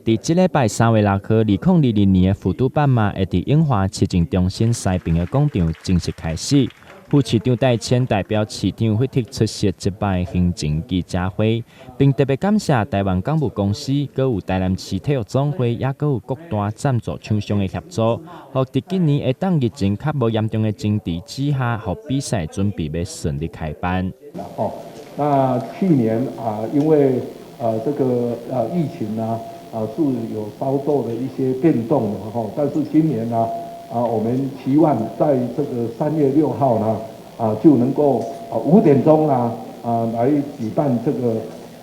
佇這禮拜3月6號，2022年的富都半馬會佇永華市政中心西平的廣場正式開始。副市長戴謙代表市長惠特出席這擺行前記者會，並特別感謝台灣港務公司、閣有台南市體育總會，也閣有各大贊助廠商的協助，予佇今年會當疫情較無嚴重的前提之下，予比賽準備欲順利開辦。哦，那去年啊，因為這個疫情呢，是有稍作的一些變動的吼，但是今年呢，我們期望在這個3月6號呢，就能夠5點鐘呢，來舉辦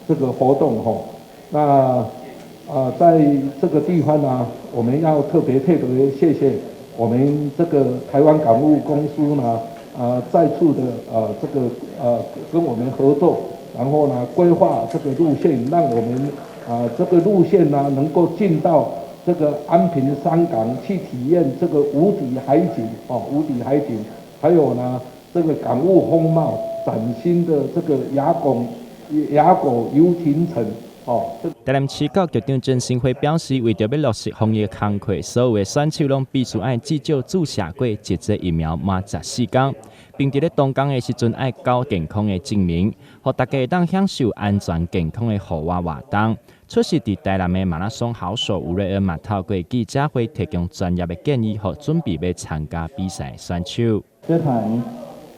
這個活動吼。那在這個地方呢，我們要特別特別謝謝我們這個台灣港務公司呢，再次的這個跟我們合作，然後呢規劃這個路線，讓我們這個路線呢能夠進到這個安平山港去體驗這個無敵海景哦，無敵海景，還有呢這個港務風貌嶄新的這個雅閣遊艇城哦。台南市教育局長鄭新輝表示，為著欲落實防疫工課，所有的選手攏必須愛至少注射過一劑疫苗滿14天，並佇咧動工的時陣愛交健康的證明，予大家會當享受安全健康的戶外活動。出席佇台南的馬拉松好手吳瑞恩嘛，透過記者會提供專業的建議，予準備欲參加比賽選手。就可能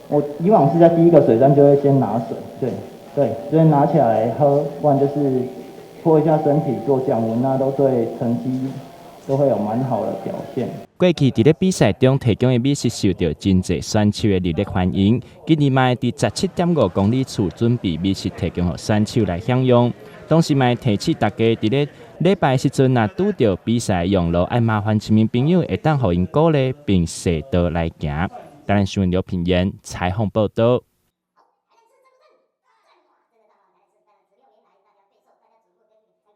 我以往是在第一個水站就會先拿水，對對，就拿起來喝，不然就是拖一下身體做降溫，那都對成績都會有蠻好的表現。過去佇咧比賽中提供的美食受到真濟選手的熱烈歡迎。今年嘛會佇17.5公里處準備美食提供予選手來享用。同時嘛會提醒大家，佇咧禮拜時陣若拄著比賽用路，愛麻煩市民朋友會當予𪜶鼓勵並踅道來行。台南新聞劉品言採訪報道。